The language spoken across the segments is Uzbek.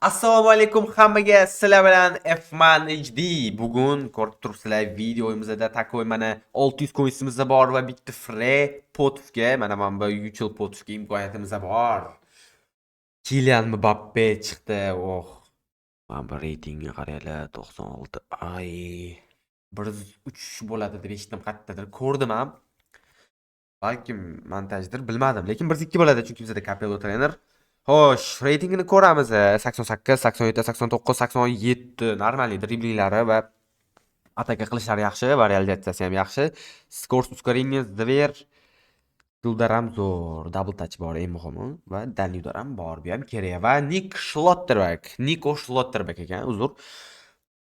Assalomu alaykum hammaga, sizlar bilan Fman HD. Bugun ko'rib turibsizlar, videomizda такой mana 600 coinsimiz bor va bitta free POTWga, mana bu Util POTWga imkoniyatimiz bor. Kilian Mbappe chiqdi. Oh. Mana bu reytingga qaranglar, 96. Ay. 103 bo'ladi deb eshitdim qayerdadir. Ko'rdim ham. Balkim montajdir, bilmadim. Lekin 102 bo'ladi, chunki bizda Capello trener. Xo'sh, reytingini ko'ramiz. 88, 87, 89, 87 нормальный driblinglari va ataka qilishlari yaxshi va realizatsiyasi ham yaxshi. Скорость ускорение, zver, удар ham zo'r, double touch bor eng muhimi va дальний удар ham bor. Bu ham kerak va Nik Schlotterbeck, Niko Schlotterbeck ekan, uzr.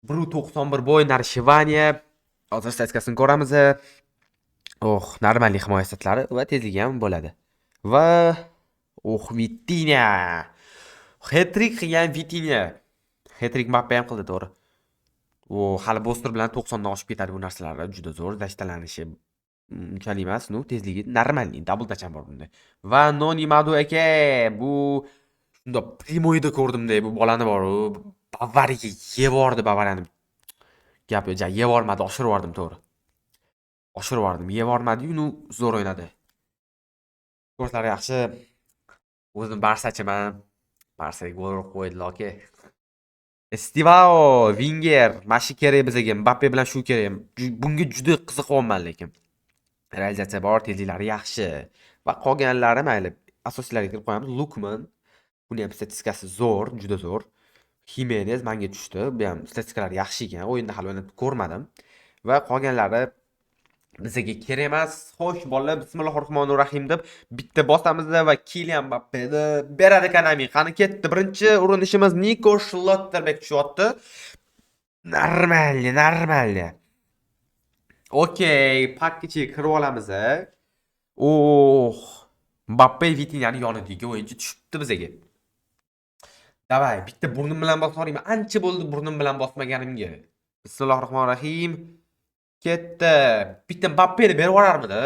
1.91 bo'y, наращивание. Hozir statistikasini ko'ramiz. Oh, нормальный himoya statlari va tezligi ham bo'ladi. Va oh, Vitinha. Hat-trick qilgan Vitinha. Hat-trick Mbappe ham qildi, to'g'ri. U hali booster bilan 90 dan oshib ketadi bu narsalar. Juda zo'r защита lanishi unchalik emas, ну, tezligi нормальный, double touch ham bor bunda. Va Noni Madueke, bu shundoq прямой da ko'rdimda bu bolani bor, u Bavariyaga yevordi Bavariyani. Gap yo'q, ja yevormadi, oshirib yubordim, to'g'ri. Oshirib yubordim, yevormadi-yu, ну, zo'r o'ynadi. Ko'rslari yaxshi. O'zim Barsachiman. Barsaga gol urib qo'ydi aka. Estevao, Vinger, mana shu kerak bizga. Mbappe bilan shu kerak. Bunga juda qiziqyapman lekin. Realizatsiya bor, tezliklari yaxshi. Va qolganlari mayli, asosiylarga kirib qo'yamiz. Lukman. Buni ham statistikasi zo'r, juda zo'r. Jimenez menga tushdi. Bu ham statistikalari yaxshi ekan. O'yinda hali o'ynab ko'rmadim. Va qolganlari bizga kerak emas. Xo'sh, bolalar, bismillahir rohmanir rohim deb bitta bosamizda va Kilian Mbappeni beradi Konami. Qani ketdi. Birinchi urinishimiz Niko Schlotterbeck tushyapti. Нормально, нормально. Okey, pakka ichiga kirib olamiz. Oh, Mbappe Vitinhani yonidagi o'yinchi tushibdi bizga. Давай, bitta burnim bilan bosib yuboraymi? Ancha bo'ldi burnim bilan bosmaganimga. Bismillahir rohmanir rohim. Ketdi. Bitta Mbappeni berib yuborarmidi?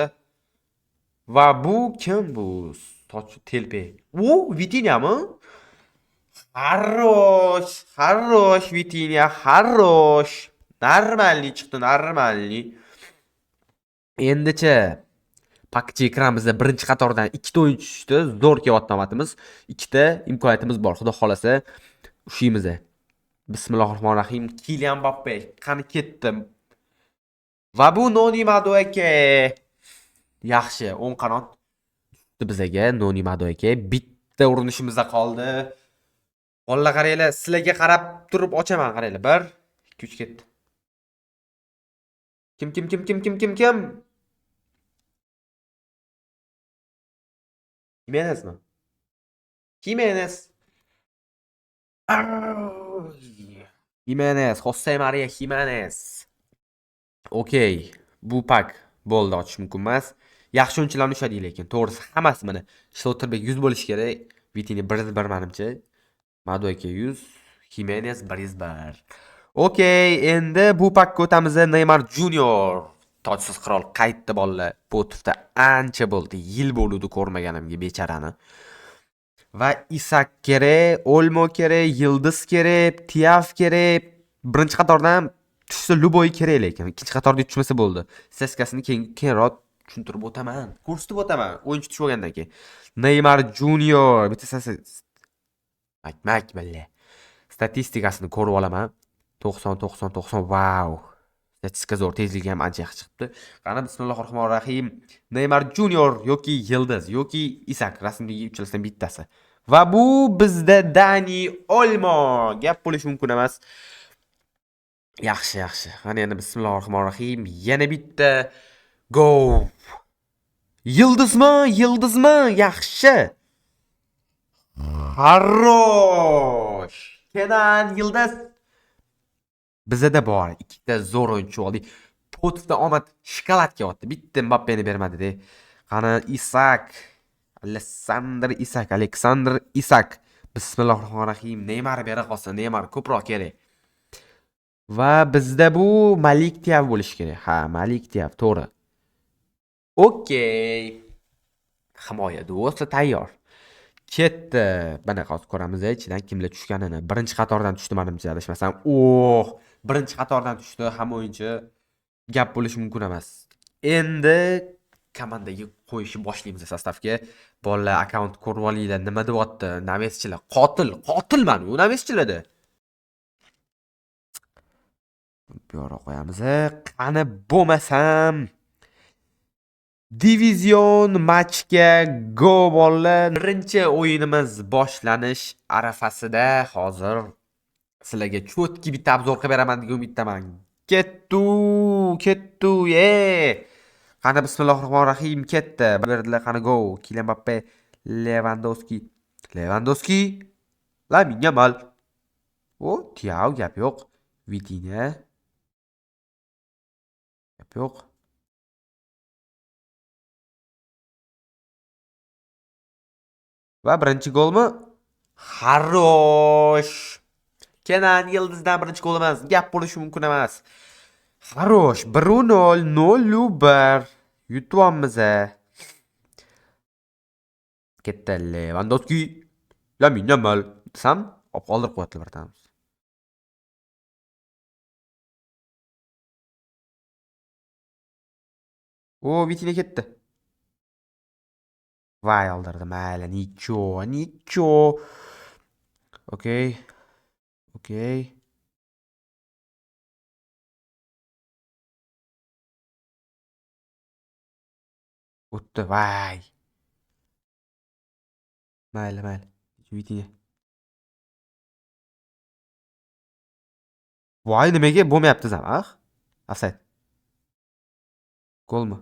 Va bu kim bu? Sochi telpe. U Vitinhami? Хорош, хорош Vitinha, хорош. Нормальный chiqdi, нормальный. Endicha pakchi ekranimizda birinchi qatordan ikkita o'yinchi tushdi. Zo'r kelyapti navbatimiz. Ikkita imkoniyatimiz bor. Xudo xolasa ushlaymiz. Bismillahir rohmanir rohim. Kilian Mbappe qani ketdi. Va bu Noni Madueke. Yaxshi, o'ng qanot tushdi bizaga Noni Madueke. Bitta urinishimizda qoldi. Bolalar, qaranglar, sizlarga qarab turib ochaman, qaranglar. 1 2 3 ketdi. Kim, kim, kim, kim, kim, kim, kim? Jimenezmi? Jimenez. Jimenez, Jose Maria Jimenez. Okey, bu pak bo'ldi, ochish mumkin emas. Yaxshi o'yinchilarni ushladik lekin, to'g'risi hammasi mana Schlotterbeck 100 bo'lishi kerak. Vitinha 101 menimcha. Madueke 100, Jimenez 101. Okey, endi bu pakka o'tamiz. Neymar Junior. Tojsiz qirol qaytdi, bolalar. POTWda ancha bo'ldi, yil bo'ldi ko'rmaganimga becharani. Va Isak kerak, Olmo kerak, Yildiz kerak, Tiaf kerak. Birinchi qatordan tushsa любой kerak lekin ikkinchi qatorda tushmasa bo'ldi. Statistikasini keyin keyinroq tushuntirib o'taman. Ko'rsatib o'taman o'yinchi tushib olgandan keyin. Neymar Junior bitta mak mak billa. Statistikasini ko'rib olaman. 90 90 90, vau. Statistika zo'r, tezligi ham ancha yaxshi chiqibdi. Qani, bismillahir rohmanir rohim. Neymar Junior yoki Yildiz yoki Isak, rasmdagi uchalasidan bittasi. Va bu bizda Dani Olmo. Gap bo'lishi mumkin emas. Yaxshi, yaxshi. Qani endi, bismillahir rohmanir rohim. Yana bitta go. Yildizmi? Yildizmi? Yaxshi. Хорош. Kenan Yildiz. Bizada bor. Ikkita zo'r o'yinchi oldik. POTWda omad shokolad kelyapti. Bitta Mbappeni bermadi-de. Qani Isak. Alessandr Isak, Aleksandr Isak. Bismillahir rohmanir rohim. Neymar bera qolsin. Neymar ko'proq kerak. Va bizda bu Malik Tiav bo'lishi kerak. Ha, Malik Tiav, to'g'ri. Okey. Himoya duosi tayyor. Ketdi. Mana hozir ko'ramiz ichidan kimlar tushganini. Birinchi qatordan tushdi menimcha, adashmasam. Oh, birinchi qatordan tushdi hamma o'yinchi. Gap bo'lishi mumkin emas. Endi komandaga qo'yishni boshlaymiz sostavga. Bolalar akkaunt ko'rib olinglar, nima deyapti? Naveschilar qotil, qotilman u naveschilarda. Bu yoqqa qo'yamiz. Qani bo'lmasam divizion matchga go bolalar. Birinchi o'yinimiz boshlanish arafasida hozir sizlarga cho'tki bitta obzor qilib beraman degan umiddaman. Ketdi, ketdi, Qani bismillahirrohmanirrohim ketdi. Berdilar, qani go. Kylian Mbappe, Lewandowski. Lewandowski. Lamine Yamal. O, Thiago gap yo'q. Vitinha. Gap yo'q. Va birinchi golmi? Xarosh. Kenan Yıldızdan birinchi golimiz. Gap bo'lishi mumkin emas. Xarosh 1-0, 0-1. Yutyapmiz. Ketdi Lewandowski. Lamine Yamal desam, olib qoldirib qo'yadi birtamiz. O, Vitinha ketdi. Vay oldirdi, mayli, nicho, nicho. Okey. Okey. O'tdi, vay. Mayli, mayli. Vitinha. Voy, nimaga bo'lmayapti zamah? Offside. Golmi?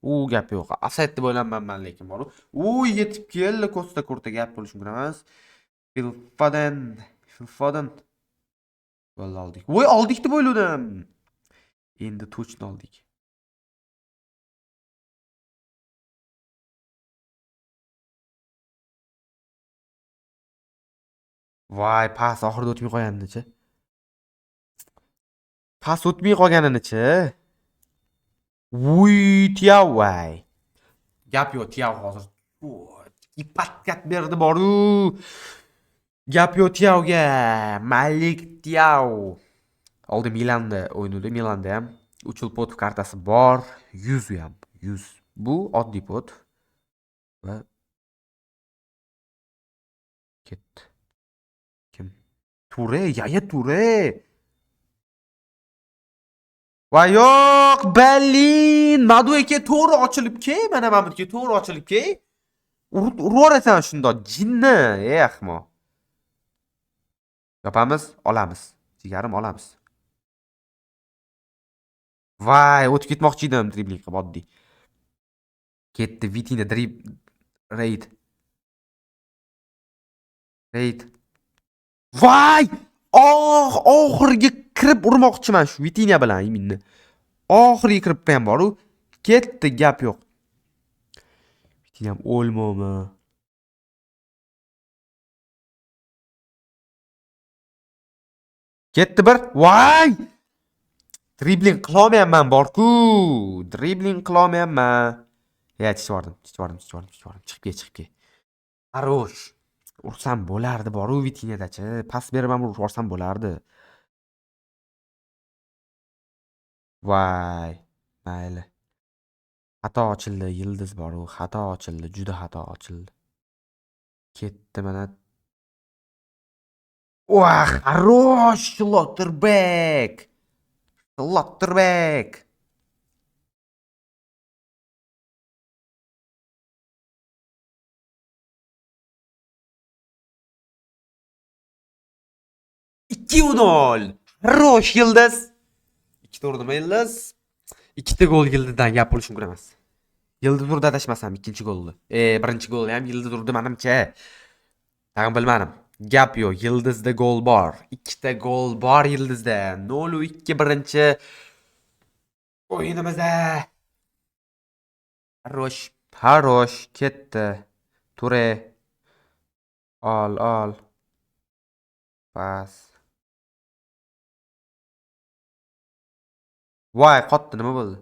U gap yo'q. Offside deb o'ylayapman lekin bor. U yetib keldi Costa Curta, gap bo'lishi mumkin emas. Phil Foden, Phil Foden. Gol oldik. Voy, oldik deb o'yladim. Endi to'chni oldik. Voy, pas oxirida o'tmay qolganini-chi. Pas o'tmay qolganini-chi. Vuy, Thiago, voy. Gap yo'q, Thiago hozir ipatkat berdi boru. Gap yo'q Thiagoga. Malik Thiago. Oldi Milanda o'ynadi, Milanda ham 3 yil pot kartasi bor, 100 u ham, 100. Bu oddiy pot. Va ketdi. Kim? Ture, Yaya Ture. Va yo'q, Berlin. Madueke to'g'ri ochilib ke, mana Madueke to'g'ri ochilib ke. Urib yuborasan shundoq, jinni, ey ahmoq. Yopamiz, olamiz. Jigarim olamiz. Vay, o'tib ketmoqchi edim dribling qilib oddiy. Ketdi Vitinha drib raid. Raid. Vay! Oh, oxirgi kirib urmoqchiman shu Vitinha bilan iminni. Oxirgi kirib ham bor-u. Ketdi, gap yo'q. Vitinha ham o'lmomi? Ketdi bir. Vay! Dribling qila olmayapman bor-ku. Dribling qila olmayapman. Ya, chiqib yubordim, chiqib yubordim, chiqib yubordim, chiqib yubordim. Chiqib ket, chiqib ket. Xarosh. Ursam bo'lardi bor-u Vitinhadachi. Pas berib ham urib yuborsam bo'lardi. Vay, mayli. Xato ochildi, yildiz bor-u, xato ochildi, juda xato ochildi. Ketdi mana. Voh, xarosh, Schlotterbeck. Schlotterbeck. Ikki nol. Xarosh yildiz. Ikkita urdimi yildiz? Ikkita gol yildizdan gap bo'lishi mumkin emas. Yildiz urdi adashmasam ikkinchi golni. Birinchi golni ham yildiz urdi menimcha. Tag'in bilmadim. Gap yo'q, yildizda gol bor. Ikkita gol bor yildizda. 0-2 birinchi o'yinimizda. Xarosh, xarosh ketdi. Ture. Ol, ol. Pas. Voy, qotdi, nima bo'ldi?